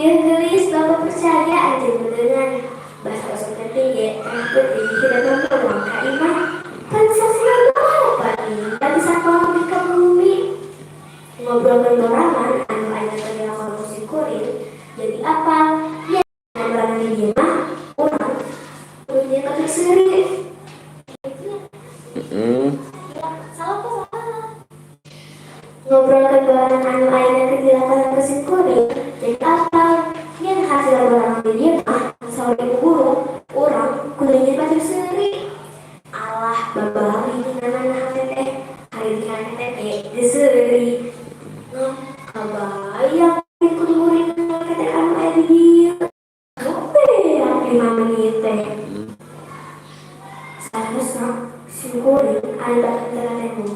Ieu geulis, Bapak percaya anjeun meunangan. Basa usum penting ge tengah peuting tidak mampu ka imah. Pan saksina Bapak ninggal di sakola nepi ka bumi. Ngobrolkeun borangan anu ayeuna teu dilakon ku simkuring jadi apal. Ya borangan di dieu mah urang kudu nyieun batur seuri. Ya, salah kok, salah. Ngobrolkeun borangan anu ayeuna teu dilakon ku simkuring jadi apal. Yen hasil borangan di dieu mah saur ibu guru, urang kudu nyieun batur seuri. Alah, babari namana hate teh hari di hate teh geus seuri. Nah, kabayang kudu nguringan ketek anu aya di dieu. Beak 5 menit teh. Seharusnya simkuring anu bakal teh rumah.